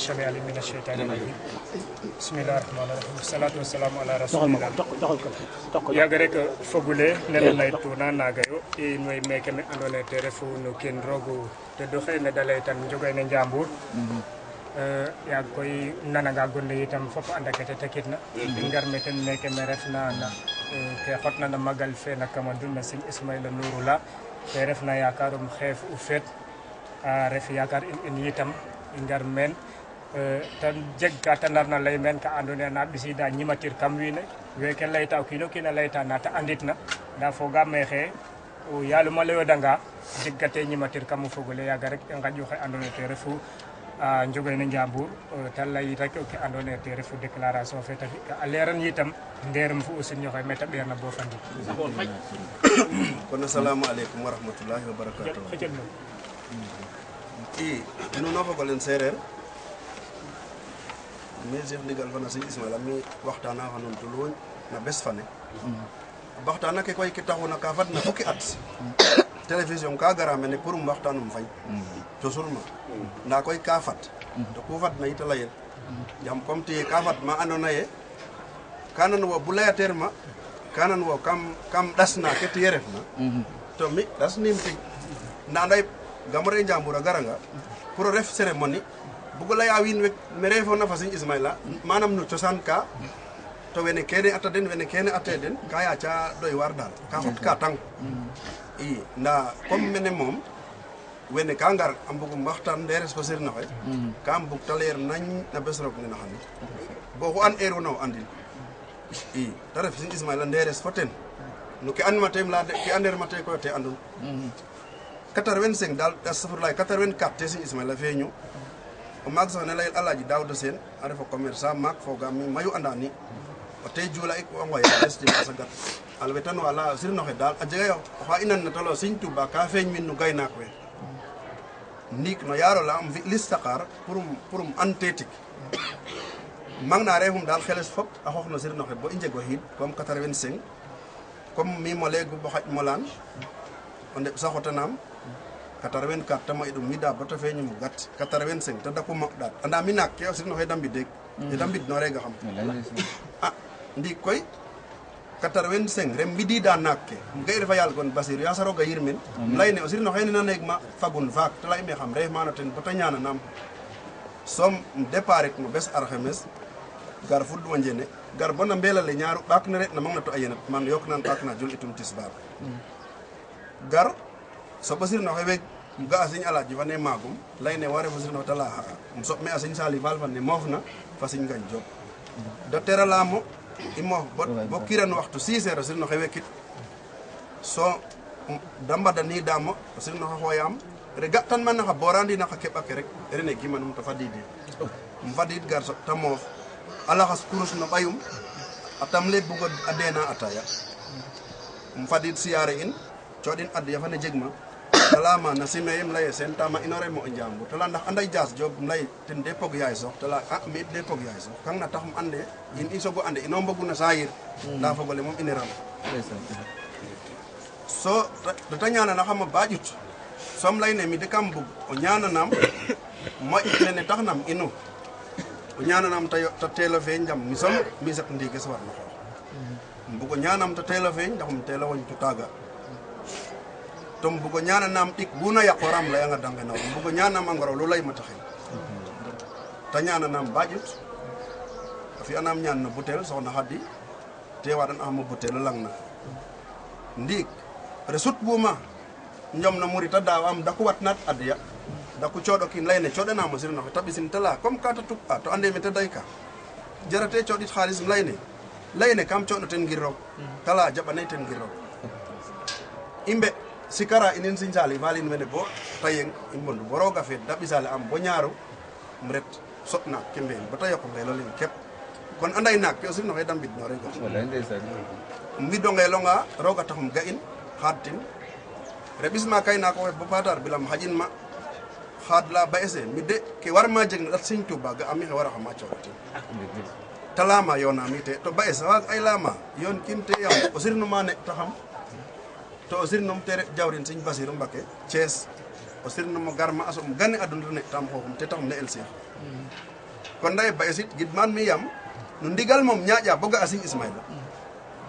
السميع العليم من الشيطان الرجيم بسم الله الرحمن الرحيم والصلاة والسلام على رسول الله yaaga rek fogule nene laytuna naga yo in way meke me andone te refu no ken rogo te do xeyna dalay tan jogay na njambur yaag koy nanaga gonde itam fop andakete tekitna ngar me ten meke me refna na ke xotna na magal fe na kamadou na Serigne Ismaïla Nouroula te refna yakarum xeef u fet a ref yakar in itam ngar men tan jeg ka tanarna lay men ka andone na bisida ñimatir kam wiine weke layta o kino kina layta nata anditna nda foga mexe o yaluma leyo danga jegate ñimatir kam fogole yaga rek ngaƴu xe andone te refu a njogay na njambur ta lay rek ke andone te refu déclaration fe ta fi a leran yitam ndeerum fu aussi ñoxay meta ɓeerna bo fandi kono assalamu aleykum wa rahmatullahi wa barakatuh i nuno fogolen sereer mais Cheikh ndigal fana Serigne Ismaïla mi waxtana fa nun tuluñ na bes fane waxtana ke koy ke taxuna ka fadna fukki at télévision ka gara mene pour um waxtanum fay to sulma nda koy ka fat to ku fat na ita layel jam comme te ka fat ma andona ye kanan wo bulaya terma kanan wo kam dasna ke te refna to mi dasnim ti nda nday gamore njambura garanga pour ref cérémonie bugo laya wiin we me refona fa Serigne Ismaïla manam no cosaan ka to wene kene ata den wene kene ate den ka yaca doy war dal ka xot ka tang i nda comme mene moom wene ka ngar a mbugum waxtaan nderes fa sirna xe ka mbug ta leer nañ na bes roog nena xane bo xu an heure na o andin i te ref Serigne Ismaïla nderes fo ten no ke an ma tem la ke ander ma te koy te andun 85 dal astafurlaay 84 te Serigne Ismaïla feeñu o maag sax ne layel Alaaji Daouda Sène a refa commerçant maak fogam mi mayu anda ni o te jula ik o ngoye estima sagat al wetan wala sirno xe dal a jega yo oxa inan na tolo Serigne Touba ka feeñ min no gaynaak we ndik no yaro la am fi listaqar pour an tetik mang na refum dal xeles fop a xoox no sirno xe bo i njego xiid comme 85 comme mi mo leegu bo xaj molaan o ndeɓ saxotanam 84 tama idum mi da bata feñu mu gat 85 ta daku ma dat anda mi nak ke aussi no he dambi deg e dambi no rega xam ah ndi koy 85 rem midi da nakke ngay refa yal gon basir ya saro ga yirmin layne aussi no he na nek ma fagun fak ta lay me xam re mana ten bata ñana nam som départ mo bes arxemes gar fuddu wonjene gar bona mbelale ñaaru bak na ret na mang na to ayena man yok nan bak na jul itum tisbar gar so basir no xewek ga Serigne Alaaji fane magum layne ware fasir no tala so me Serigne Sali Fall fane mofna fa Serigne Ngagne Diop do teralamo imo bo kiran waxtu 6 heures Serigne no xewekit so damba dani damo Serigne no xoyam rega tan man na borandi na kebake rek rene gimanum to fadidi fadid gar so tamof ala khas kurus no bayum atam le bugo adena ataya fadid siare in codin adya fane jegma talama na simeyem lay sen tama inore mo njambu tala ndax anday jas job lay ten depog yaay so tala mi depog yaay so kang na taxum ande in isogo ande ino mbogu na sayir da fogole mom iniram so ta ñana na xama bajut som lay ne mi de kam bug o ñana nam mo ne taxnam inu o ñana nam ta tela fe njam mi som mi sak ndige so war na xol mbugo ñanam ta tela fe ndaxum tela won tu taga tom bugo ñana nam tik buna yakoram la nga danga na bugo ñana mangoro lu lay mata xel ta ñana nam bajut fi anam ñaan na butel soxna Xadi te wadan am butel lang na ndik resut buma ñom na murita da am daku wat nat adiya daku codo kin layne codo na mo sirna tabisin tala comme ka ta tupa to ande mi te dayka jarate codit khalis layne kam codo ten ngiro tala jabane ten ngiro imbe sikara inin Serigne Sali valin mene bo tayeng imbondu boroga fe dabisale am bo ñaaru mret sotna kembe ba tayoko ngelo lin kep kon anday nak ke aussi no he dambit no rek wallahi ndeysan mi do ngelo nga roga taxum ga in khatin rebisma kayna ko bo patar bilam hajin ma khadla ba ese mi de ke war ma jeg na Serigne Touba ga ami wara xama ciowati talama yona mi te to ba ese ay lama yon kinte yam aussi no ma ne taxam to o sirnum tere jawrin Serigne Bassirou Mbacké Thiès o sirnum garma asom gane aduna ne tam xoxum te taxum ne el Cheikh kon day bayesit gidman mi yam no ndigal mom ñaaƴa boga a Serigne Ismaila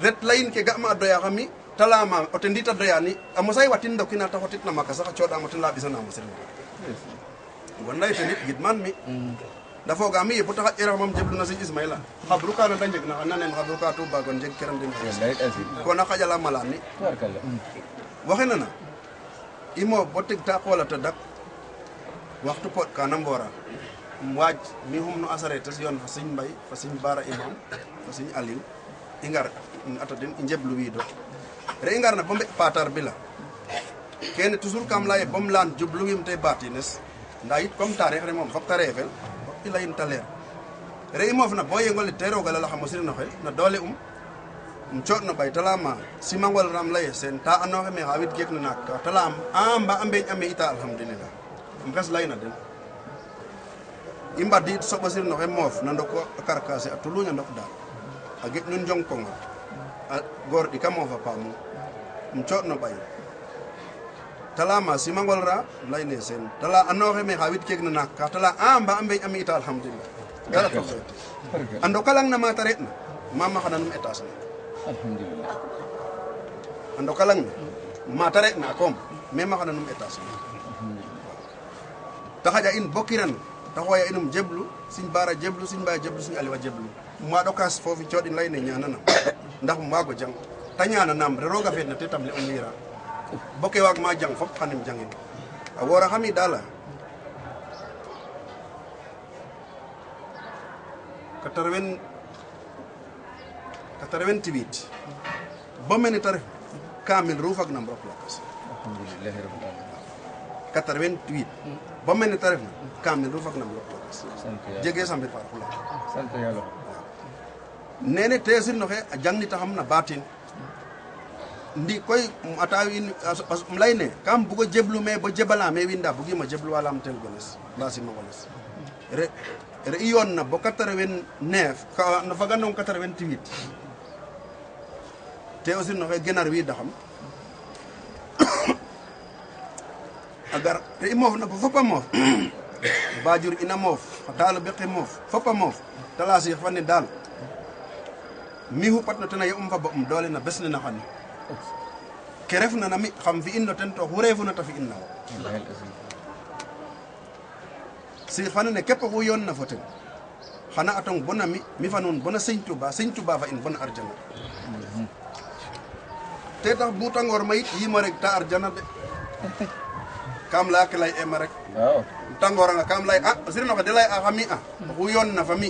ret layin ke ga ma doya xami talama o te ndita doya ni a mosay watin ndokina ta xotit na maka sax a coɗamo ten la ɓisanamo Serigne kon day tenit gidman mi da foga mi bu tax era mom jeblu na Serigne Ismaila xabru kana da jeg na nanen xabru ka Touba gon jeg keram den ko na xajala malani waxe nana imo botig ta xolata dak waxtu pot kana mbora waaj mi humno asare tas yon fa Serigne Mbaye fa Serigne Bara imam fa Serigne Aliou ingar ata den njeblu wido re ingar na bombe patar bila kene toujours kam laye bom lan jublu yim te batines nda yit comme tarikh re mom fop ta refel ila in taler re imof na boye ngol tero gala la xamosir no xel na dole chot no bay talama simangol ram laye sen ta ano me hawit gek na nak talam amba ambe ame ita alhamdulillah mbes layna den imba dit so basir no mof na ndoko karkase atulunya ndok dal agek nun jong kongo gor di kamo fa pamu chot no bay talama simangol ra layne sen tala ano me hawit gek na nak tala amba ambe ame ita alhamdulillah gala to ando kalang na mataret na mama kananum etas alhamdulillah ando kalang matare na kom mema kana num etas taxaja in bokiran taxoya inum jeblu Serigne Bara jeblu Serigne Mbaye jeblu Serigne Aliou jeblu ma do kas fofu ciodin layne ñanana ndax mago jang ta ñana nam roga fet na tetam le on wira bokke wak ma jang fop xanim jangin a wora xami dala 88 ba mel ni tarif kamil ruuf ak nam rok lakas alhamdulillah rabbil alamin 88 ba mel ni tarif kamil ruuf ak nam rok lakas jege sambe par xula sant yalla nene tesir no xe a jang ni taxam na batin ndi koy atawi layne kam bugo jeblu me bo jebala me winda bugi ma jeblu wala am tel gones basi ma gones re iyon na bo 89 ka no faga non 88 te aussi no genar wi daxam agar te imof na fopa mof bajur ina mof dal beqi mof fopa mof talasi fani dal mi hu patno tana yum fa bom dole na besne na xani ke ref na mi xam fi inno ten to xurefu na ta fi inna si xana ne kep hu yon na foten xana atong bona mi fa non bona Serigne Touba fa in bona arjana te tax bu tangor mayit yi ma rek ta arjana de kam la ke lay ema rek waaw tangor nga kam lay sir no ko de lay a xami hu yon na fa mi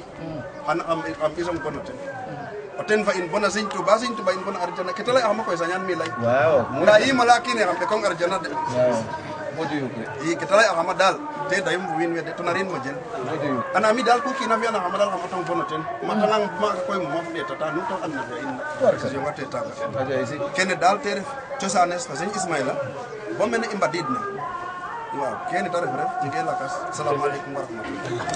xana am isom kono ten o ten fa in bona Serigne Touba in bona arjana ke tala am koy sañan mi lay waaw nda yi ma la ki ne xam be ko arjana de waaw bodu yu yi ke tala am dal te dayum win we de tonarin mo jel bodu yu ana mi dal ku ki na fi ana xam dal xam tong bona ten ma talang ma koy mo fi de tata nu to an na in je wate taga aja isi kene dal te ref cosanes fa Serigne Ismaila bo mel ne i mbadid na waaw kene ta ref jege lakas salaamaaleykum wa rahmatullah